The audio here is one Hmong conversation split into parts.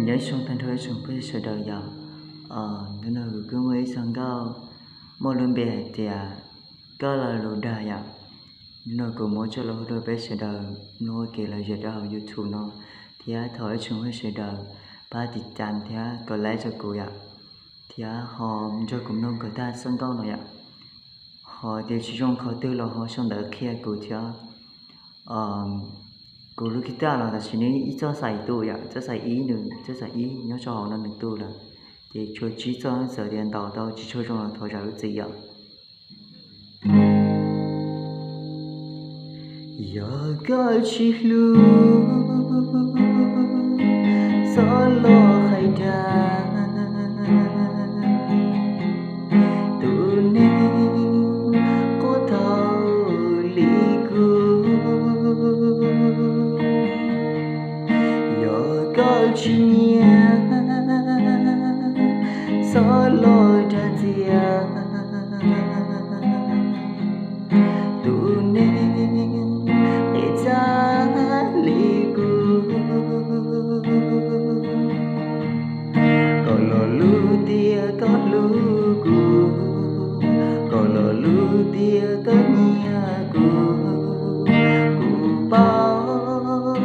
Nyob zoo tag nrho ib tsoom phooj ywg sawv daws yom. Hnub no kuv kuj muaj ib txoj nkauj muaj lub npe hais tias koj los lus dag yom. Hnub no kuv muab coj los hu rau peb sawv daws mloog ua kev lom zem rau hauv YouTube no, thiab thov ib tsoom phooj ywg sawv daws pab tiv tas thiab kov like rau kuv yom, thiab ho nrog kuv mloog kom tag txoj nkauj no yom. Ho tias tsis zoo qhov twg los ho sau ntawv qhia kuv thiab. Kuv lub guitar los tam sim no ib txoj xais tu yom, txoj xais ib nws, txoj xais ib nyob rau hauv no nws tu lawm, ces tshuav tsib txoj, txawm tias ntaus tau tsis tshua zoo los thov zam lub txim yom. Yog koj tsis hlub, txhob los hais dag, tus neeg quaj tau li kuv. Yog koj tsis nyiam, txhob los dag ntxias, tus neeg qis txaj li kuv. Koj lo lus tias koj hlub kuv, koj lo lus tias koj nyiam kuv, kuv paub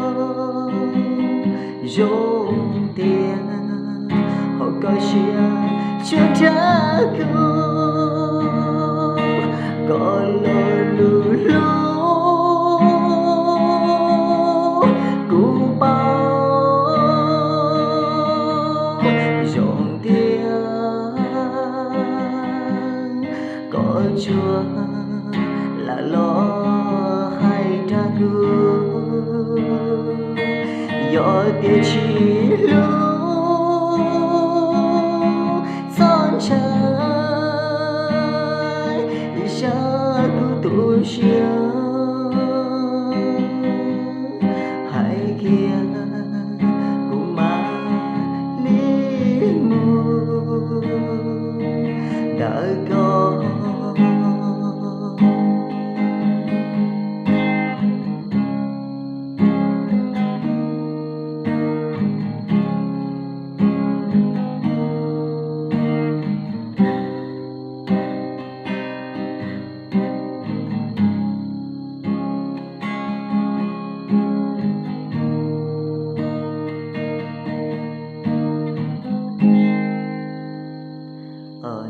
zoo tias hauv koj siab tsuas dag kuv. Koj lo lus hlub kuv paub zoo tias koj tsuas lam los hais dag kuv. Yog tias tsis hlub, txhob ntshai, sab kuv tu siab hais kiag, kuv mam li mus ntawm koj.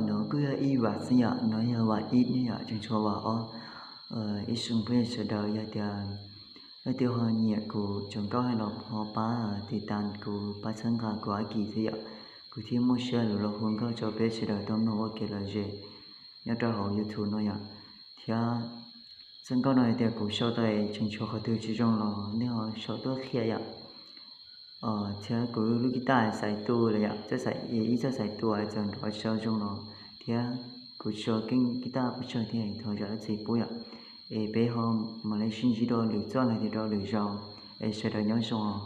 No kuj yog ib vas xwb yom, no yog vas ib ne yom, tseem tshuav vas ob. Ib tsoom phooj ywg sawv daws yog tias leej twg ho nyiam kuv tsoom nkauj hais los ho pab tiv tas kuv, pab txhawb nqa kuv ib kis thiab yom, kuv thiaj muaj siab lus los hu nkauj rau peb sawv daws tau mloog ua kev lom zem nyob rau hauv YouTube no yom. Thiab txoj nkauj no hais tias kuv sau tau tseem tshuav qhov twg tsis zoo los nej ho sau tuaj qhia yom. Thiab kuv lub guitar xais tu lawm yom, txoj xais ib, txoj xais tu txawm nrov tsis tau zoo los thiab kuv tsis tshua keej guitar pes tsawg thiab, thov zam lub txim pub yom. Es peb ho mam li sib ntsib rau lwm txoj los yog rau lwm zaus, es sawv daws nyob zoo os.